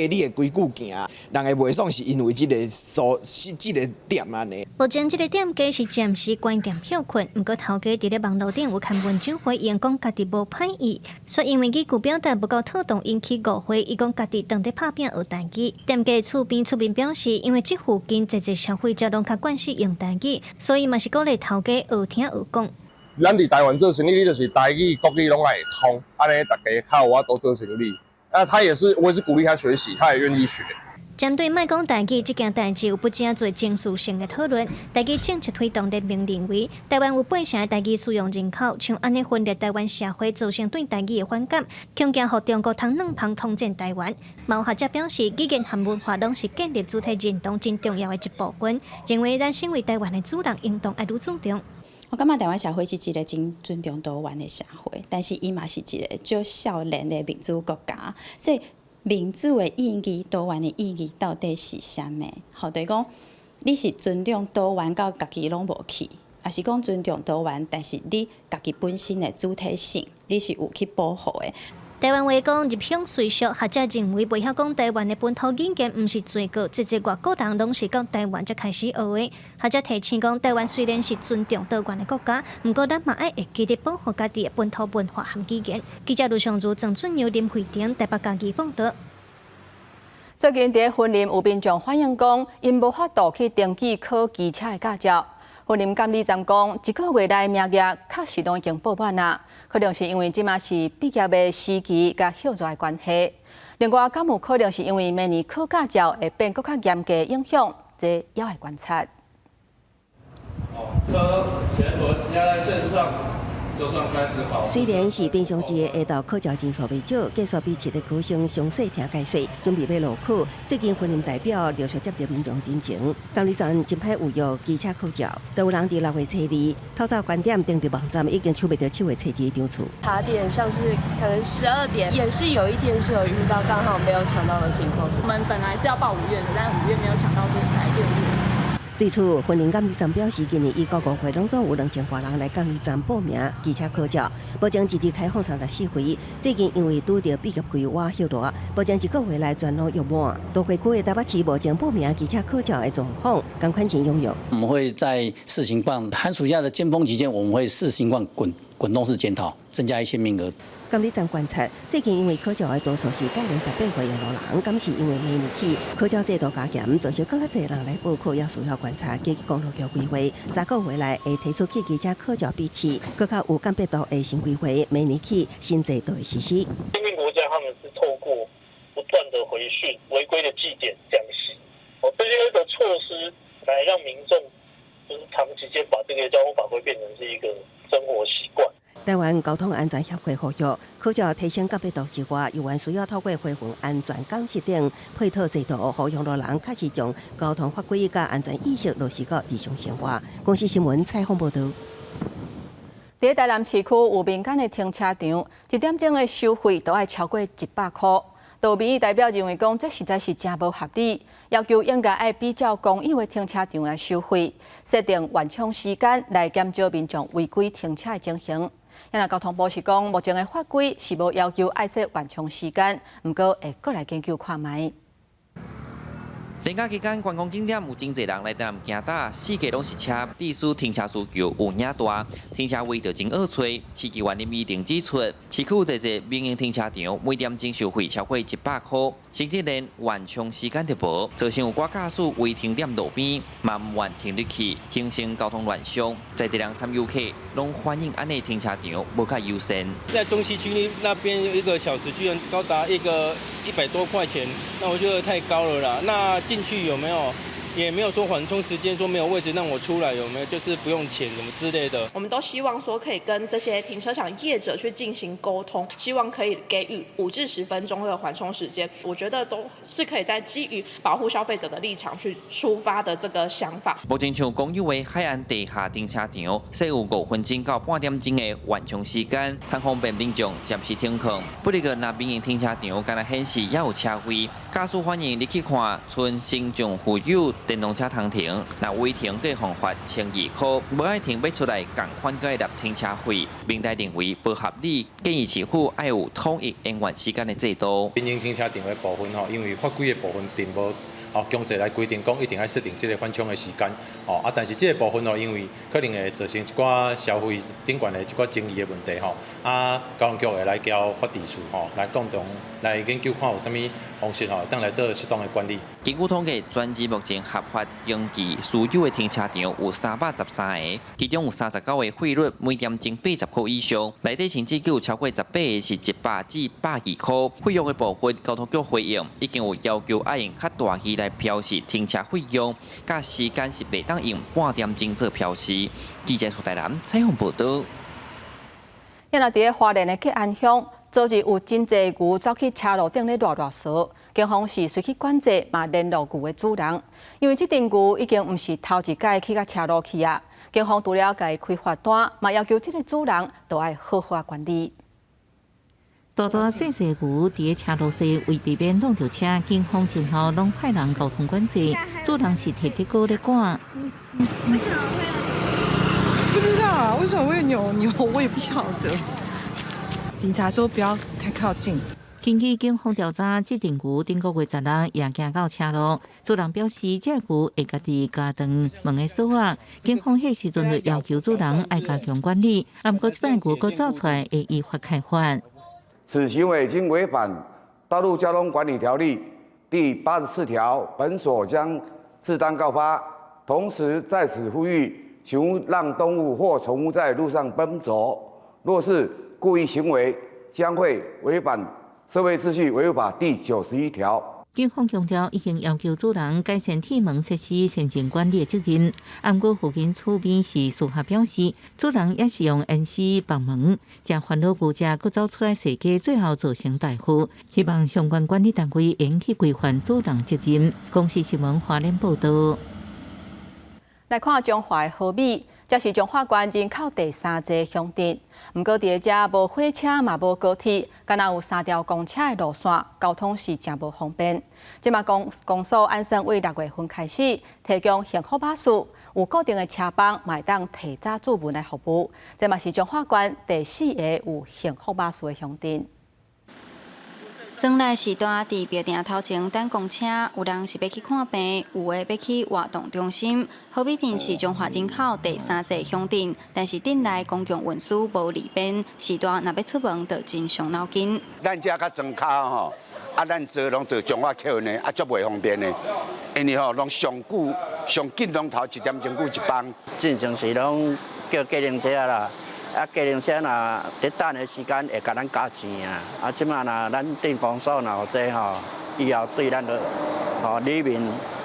你的規矩行，人會袂爽是因為這个所是這个點按呢。目前這个店家是暫時關店歇睏，毋過頭家佇咧網路頂有刊文章回應，講家己無歹意，煞因為語句表達無夠妥當，引起誤會。伊講家己當咧拍拚學台語。店家厝邊出面表示，因為這附近濟濟消費者攏較慣勢用台語，所以嘛是鼓勵頭家學聽學講。咱佇台灣做生意，你就是台語、國語攏愛會通，按呢大家較有法度做生意。那他也是，我也是鼓勵他學習，他也願意學。針對莫講台語這件代誌，有不誠濟情緒性的討論。台語政策推動聯盟認為，台灣有8成的台語使用人口，像按呢分裂台灣社會，造成對台語的反感，恐驚予中國通軟芳統戰台灣。嘛有學者表示，語言和文化攏是建立主體認同真重要的一部分，認為咱身為台灣的主人，應當愛愈注重。我感覺台灣社會是一个真尊重多元的社會，但是伊嘛是一个足少年的民主國家，所以民主的意義、多元的意義到底是啥物？吼，就是講你是尊重多元到家己攏無去，抑是講尊重多元，但是你家己本身的主體性，你是有去保護的。台灣話講入鄉隨俗，學者認為袂曉講台灣的本土語言毋是罪過，濟濟外國人攏是到台灣才開始學的。學者提醒講，台灣雖然是尊重多元的國家，毋過咱嘛愛會記得保護家己的本土文化和語言。記者盧尚如、鄭俊陽、林慧婷台北嘉義報導。最近佇雲林有民眾反映講，𪜶無法度去登記考機車的駕照。雲林監理站講，一個月內名額確實攏已經報滿啦，可能是因為這馬是畢業的時期佮歇熱的關係。另外，敢有可能是因為明年考駕照會變閣較嚴格影響，這猶愛觀察。車前輪壓在線上。雖然是平常時下晝考照人數袂少，繼續比七個考生詳細聽解說，準備欲落考。最近雲林代表陸續接著民眾陳情，監理站真歹預約機車考照，都有人佇6月初二透早關點登佇網站已經搶袂著7月初二場次。卡點像是可能12點，也是有一天是有遇到剛好沒有搶到的情況。我們本來是要報5月的，但5月沒有搶到，所以才6月。對此，雲林監理站表示，今年一到5月攏總有2000外人來監理站報名機車考照，目前一直開放34回。最近因為拄著畢業季倚歇熱，目前一個月內全攏約滿。都會區的台北市目前報名機車考照的狀況，仝款真踴躍。我們會在視情況，寒暑假的尖峰期間，我們會視情況滾動式檢討，增加一些名額。監理站觀察，最近因為考照的多數是屆齡18歲的老人，敢是因為明年起考照制度加嚴，造成閣較濟人來報考，也需要觀察。根據公路局規劃，10個月內會提出去機車考照筆試，閣較有鑑別度的新規劃，明年起新制度會實施。先進國家他們是透過不斷的回訓、違規的記點降息，哦，這些的措施來讓民眾就是長期間把這個交通法規變成是一個生活習慣。台灣交通安全協會呼籲，考照提升鑑別度之外，猶原需要透過恢復安全監視等配套制度，予用路人確實將交通法規佮安全意識落實到日常生活。公視新聞採訪報導。佇台南市區有民間的停車場，一點鐘的收費都愛超過100箍。有民意代表認為講，這實在是誠無合理，要求應該愛比照公有的停車場來收費，設定緩衝時間來減少民眾違規停車的情形。若交通部是講，目前的法規是無要求愛設緩衝時間，毋過會閣來研究看覓。連假期間，觀光景點有真濟人來台南行搭，四界攏是車，致使停車需求有影大，停車位就真惡揣。市議員林宜玲指出，市區有濟濟民營停車場，每點鐘收費超過100箍，甚至連緩衝時間都無，造成有寡駕駛違停踮路邊，嘛毋願停入去，形成交通亂象。在地人參遊客攏反映按呢停車場無較優先。在中西區那邊一個小時居然高達一個100多塊錢，那我覺得太高了啦。那進去有沒有？也沒有說緩衝時間，說沒有位置讓我出來，有沒有？就是不用錢什麼之類的。我們都希望說可以跟這些停車場業者去進行溝通，希望可以給予5至10分鐘的緩衝時間。我覺得都是可以在基於保護消費者的立場去出發的這個想法。目前像公有的海岸地下停車場，設有5分鐘到半點鐘的緩衝時間，通方便民眾暫時停靠。不過，若民營停車場敢若顯示猶有車位，駕駛反映入去看，賰身上附有電動車通停，若違停閣予罰1200箍，無愛停欲出來，仝款閣愛納停車費。民代認為無合理，建議市府愛有統一延緩時間的制度。民營停車場的部分吼，因為法規的部分並無強制來規定講一定愛設定這個緩衝的時間，但是這個部分哦，因為可能會造成一寡消費頂懸的一寡爭議的問題吼，交通局會來交法制處吼，來共同來研究看有啥物方式吼，會當來做適當的管理。根據統計，全市目前合法登記私有的停車場有313个，其中有39個費率每點鐘80箍以上，內底甚至閣有超過18個是100至120箍。費用的部分，交通局回應已經有要求愛用較大字來標示停車費用，佮時間是袂當用半點鐘做標示。記者蘇台南採訪報導。若佇咧花蓮的吉安鄉，昨日有真濟牛走去車路頂咧賴賴趖，警方是隨去管制，嘛聯絡牛的主人，因為這陣牛已經毋是頭一擺去共車路去啊。警方除了共伊開罰單，嘛要求這个主人都愛好好管理。大大細細牛佇咧車路西為避免挵著車，警方前後攏派人交通管制，主人是提鐵鉤咧趕。為什麼會有？不知道啊，為什麼會有牛牛？我也不曉得。警察說不要太靠近。根據警方調查，這陣牛頂個月十六也行到車路，主人表示這牛會家己加斷門的鎖仔。警方彼時陣就要求主人愛加強管理，啊，毋過這擺牛閣走出來，會依法開罰。此行為已經違反《道路交通管理條例》第84條，本所將自單告發。同時在此呼籲，請勿讓動物或寵物在路上奔走。若是故意行為，將會違反《社會秩序維護法》第91條。警方強調，已經要求主人改善鐵門設施、先進管理的責任。啊，毋過附近厝邊是私下表示，主人也是用煙絲綁門，誠煩惱牛隻閣走出來踅街，最後造成大禍。希望相關管理單位應去規範主人責任。公視新聞華聯報道。來看彰化的和美，這是彰化縣人口第三濟鄉鎮。毋過佇遮無火車嘛無高鐵，干焦有三條公車的路線，交通是誠無方便。這馬公公所按算為6月份開始提供幸福巴士，有固定的車班，嘛會當提早注文來服務。這嘛是彰化縣第四个有幸福巴士的鄉鎮。莊內時段佇廟埕頭前等公車，有人是欲去看病，有的欲去活動中心。和美鎮是彰化人口第三濟鄉鎮，但是鎮內公共運輸無利便，時段若欲出門就真傷腦筋。咱遮較莊跤吼，啊，咱坐攏坐彰化客運的，啊，足袂方便的，因為吼攏上久上緊攏頭一點鐘久一班。進前是攏叫計程車啦。啊，計程車若佇等的時間會共咱加錢啊！啊，這馬若咱鎮公所若有這吼，以後對咱就吼里面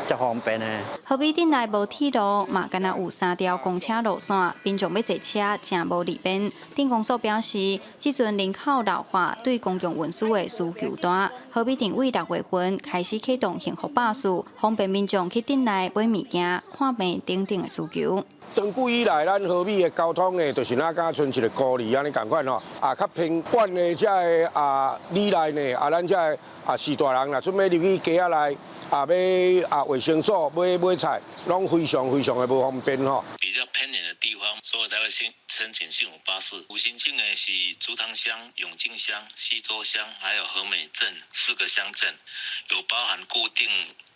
較方便的。和美鎮內無鐵路，嘛干焦有三條公車路線，民眾欲坐車誠無利便。鎮公所表示，這陣人口老化對公共運輸的需求大，和美鎮為6月份開始啟動幸福巴士，方便民眾去鎮內買物件、看病等等的需求。長久以來，咱和美的交通呢，就是若敢賰一个孤兒按呢仝款吼，啊，較偏遠的這个啊里內呢，啊，咱這个啊士大人若準備入去街仔內，啊欲啊衛生所買買菜，攏非常非常的無方便吼。比較偏遠的地方，所以才會申請幸福巴士。有申請的是竹塘鄉、永靖鄉、溪州鄉，還有和美鎮四個鄉鎮，有包含固定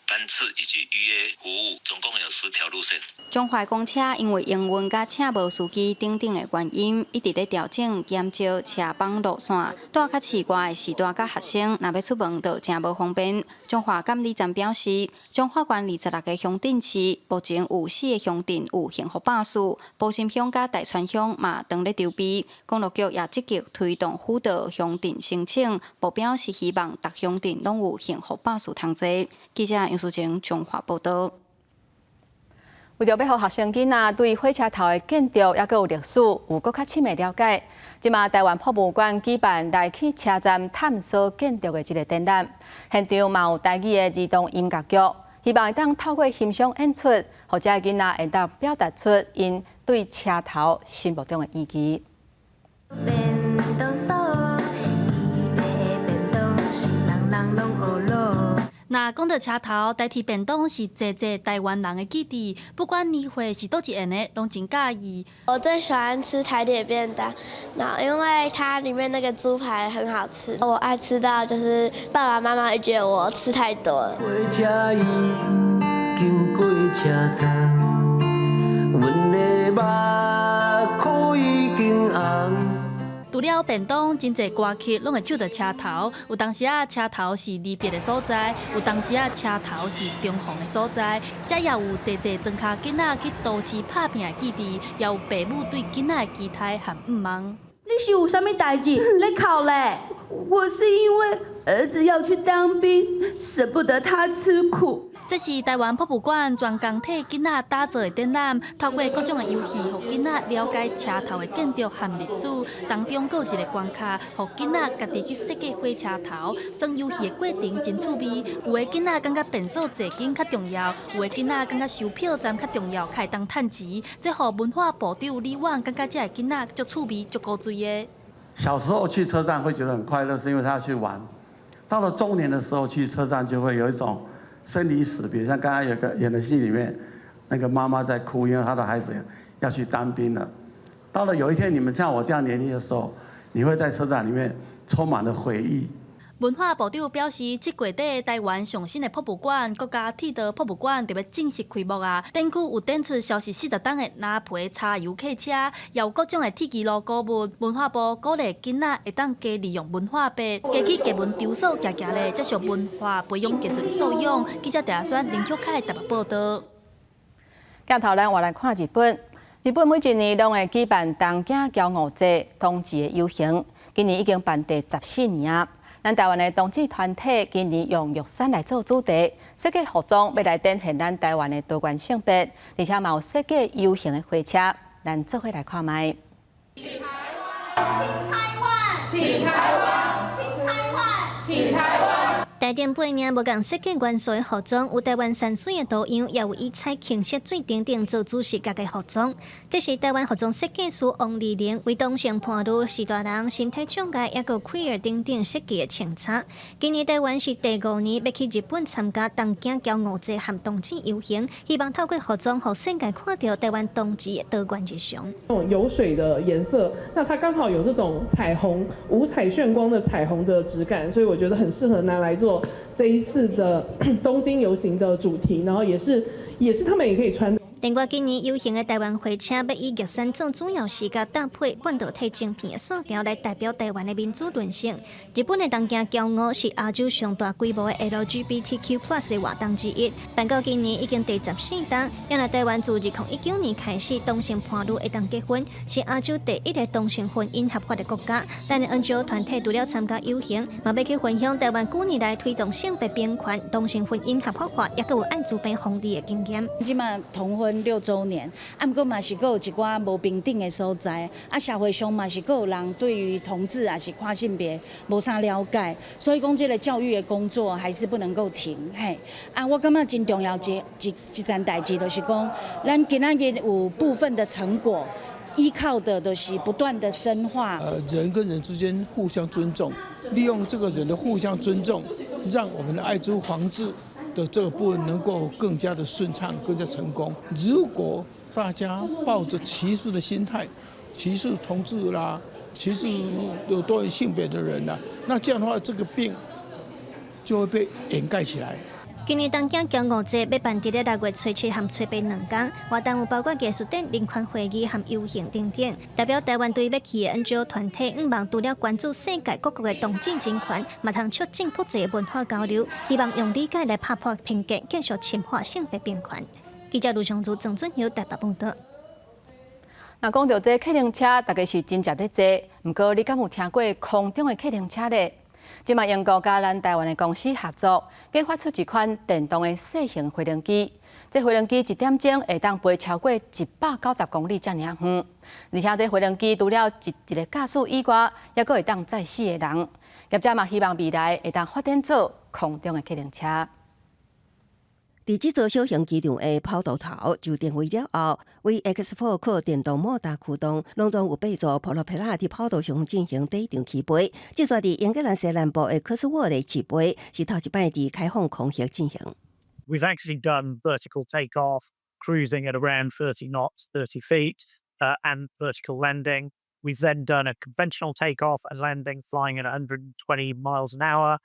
班次以及預約服務，總共有10條路線。彰化公車因為營運佮請無司機等等的原因，一直咧調整減少車班路線。蹛較市外的時段佮學生，若欲出門就誠無方便。彰化監理站表示，彰化縣26個鄉鎮市，目前有四個鄉鎮有幸福巴士，埔心鄉佮大川鄉嘛當咧籌備。公路局也積極推動輔導鄉鎮申請，目標是希望逐鄉鎮攏有幸福巴士通坐。記者楊淑晴彰化報道。為著欲予學生囡仔對火車頭的建築抑閣有歷史有閣較深的了解，這馬台灣博物館舉辦來去車站探索建築的這个展覽，現場嘛有台語的兒童音樂劇，希望會當透過欣賞演出，予這个囡仔會當表達出𪜶對車頭心目中的意義。便當所，伊的便當是人人攏學囉。若講到車頭，台鐵便當是濟濟台灣人的記憶，不管年歲是佗一緣的，攏真佮意。我最喜歡吃台鐵便當，那因為它裡面那個豬排很好吃，我愛吃到就是爸爸媽媽會覺得我吃太多了。火車伊經過車站，阮的目眶已經紅。除了便當，真濟歌曲攏會唱著車頭。有當時仔車頭是離別的所在，有當時仔車頭是重逢的所在。遮也有濟濟莊跤囡仔去都市拍拚的記憶，也有爸母對囡仔的期待和向望。你是有啥物代誌？咧哭咧？我是因為兒子要去當兵，捨不得他吃苦。這是台灣博物館專工替囡仔打造的展覽，透過各種的遊戲，予囡仔了解車頭的建築和歷史。當中閣有一个關卡，予囡仔家己去設計火車頭。耍遊戲的過程真趣味，有的囡仔感覺便所坐間較重要，有的囡仔感覺收票站較重要，較會當趁錢。這予文化部長李旺感覺這个囡仔足趣味、足古錐的。小時候去車站會覺得很快樂，是因為他要去玩。到了中年的時候去車站就會有一種生離死別，像剛剛有個演的戲裡面，那個媽媽在哭，因為她的孩子要去當兵了。到了有一天你們像我這樣年齡的時候，你會在車站裡面充滿了回憶。文化部長表示，這月底台灣上新的博物館——國家鐵道博物館，就欲正式開幕啊！展區有展出消失40冬的藍皮柴油客車，也有各種的鐵支路古物。文化部鼓勵囡仔會當加利用文化幣，加去藝文場所行行咧，接受文化培養藝術素養。記者鄭選林旭凱台北報道。鏡頭咱換來看日本，日本每一年攏會舉辦東京驕傲節同志的遊行，今年已經辦第14年啊。咱台灣的同志團體今年用玉山來做主題，設計服裝欲來展現咱台灣的多元性別，而且嘛有設計遊行的火車，咱做伙來看覓。挺台灣，挺台灣，挺台灣，挺台灣。台頂背領無仝設計元素的服裝，有台灣山水的圖樣，也有以彩青色水等等做主視覺的服裝。這是台灣服裝設計師王麗玲為同性伴侶、序大人、身體障礙抑閣 queer 等等設計的穿插。今年台灣是第五年欲去日本參加東京驕傲節和同志遊行，希望透過服裝，予世界看著台灣同志的多元日常。那種有水的顏色，那它剛好有這種彩虹、五彩炫光的彩虹的質感，所以我覺得很適合拿來做這一次的東京遊行的主題，然後也是他們也可以穿。另外，今年遊行的台灣火車欲以玉山做主要視覺搭配半導體晶片的線條來代表台灣的民主論性。日本的東京驕傲是亞洲上大規模的 LGBTQ+ 的活動之一，辦到今年已經第14冬。原來台灣自2019年開始，同性伴侶會當結婚，是亞洲第一個同性婚姻合法的國家。咱的 NGO 團體除了參加遊行，嘛欲去分享台灣幾年來推動性別平權、同性婚姻合法化，抑閣有愛滋病防治的經驗。這馬同婚6週年，啊，毋過嘛是閣有一寡無平等的所在，啊，社會上嘛是閣有人對於同志抑是跨性別無啥了解，所以講這個教育的工作還是不能夠停。嘿，啊，我感覺真重要一一件代誌，就是講，咱今仔日有部分的成果，依靠的都是不斷的深化。人跟人之間互相尊重，利用這個人的互相尊重，讓我們的艾滋防治的這個部分能夠更加的順暢，更加成功。如果大家抱着歧視的心態，歧視同志啦，歧視有多元性別的人啦，那這樣的話，這個病就會被掩蓋起來。今年東京驕傲節欲辦佇咧6月初7和初82天，活動有包括藝術展、人權會議和遊行等等。代表台灣隊欲去的 NGO 團體，向望除了關注世界各國的同志人權，嘛通促進國際文化交流，希望用理解來拍破偏見，繼續深化性別平權。記者盧長祖、鄭俊友台北報道。若講著這客運車，大家是真濟咧坐，毋過你敢有聽過空中的客運車咧？這馬英國佮咱台灣的公司合作，研發出一款電動的細型飛行機。這飛行機一點鐘會當飛超過190公里遮爾遠，而且這飛行機除了一一个駕駛以外，猶閣會當載四个人。業者嘛希望未來會當發展做空中的客運車。佇這座小型機場的跑道頭就定位了後，VX4 靠電動摩打驅動，攏總有八座普羅皮拉佇跑道上進行底場起飛。這座佇英格蘭西南部的科斯沃的試飛，是頭一擺佇開放空域進行。 We've actually done vertical takeoff, cruising at around 30 knots, 30 feet, and vertical landing. We've then done a conventional takeoff and landing, flying at 120 miles an hour.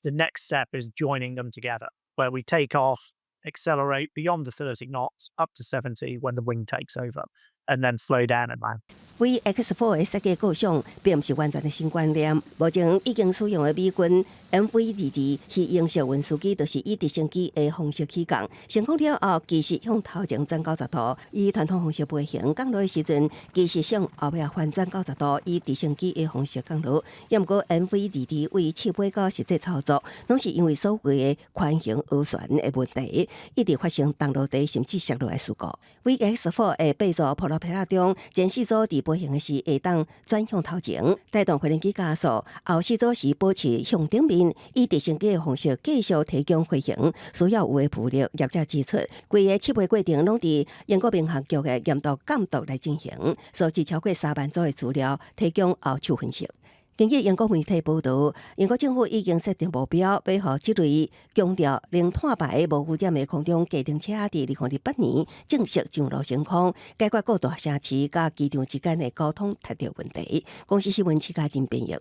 The next step is joining them together, where we take off, accelerate beyond the 30 knots up to 70 when the wing takes over, and then slow down and land. VX4 的設計構想並毋是完全的新觀念，目前已經使用的美軍 MV-22魚鷹式運輸機，就是以直升機的方式起降，成功了後，機身向頭前轉90度，以傳統方式飛行降落的時陣，機身向後壁翻轉九十度，以直升機的方式降落。抑毋過 MV-22為試飛到實際操作，攏是因為所謂的寬型螺旋的問題，一直發生降落地甚至摔落的事故。VX4 的八座普羅皮仔中，前四組佇飛行的時會當轉向頭前，帶動飛行機加速；後四組時保持向頂面，以直升機的方式繼續提供飛行。需要有的浮力。業者指出，規个試飛過程攏佇英國民航局的嚴格監督來進行，收集超過3萬組的資料，提供後手分析。根據英國媒體報導，英國政府已經設定目標，欲予這類強調零碳排、無污染的空中計程車，佇2028年正式上路升空，解決各大城市佮機場之間的交通窒著問題。公視新聞徐嘉真編譯。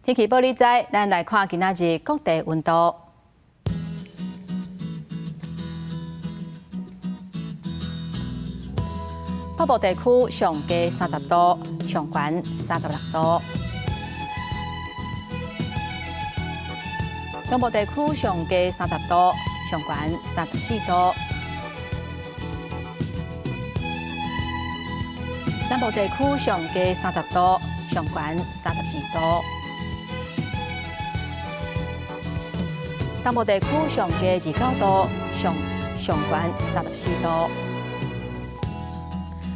天氣報你知，咱來看今仔日各地溫度。北部地區上低30度，上懸36度；中部地區上低30度，上懸34度；南部地區上低30度，上懸32度；東部地區上低29度，上懸34度。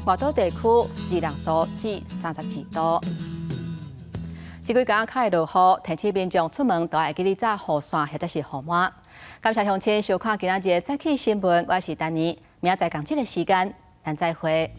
外島地區26度至32度。這幾工較會落雨，提醒民眾出門都愛記得帶雨傘或者是雨帽。感謝鄉親收看今仔日的早起新聞，我是丹妮，明仔載仝這个時間，咱再會。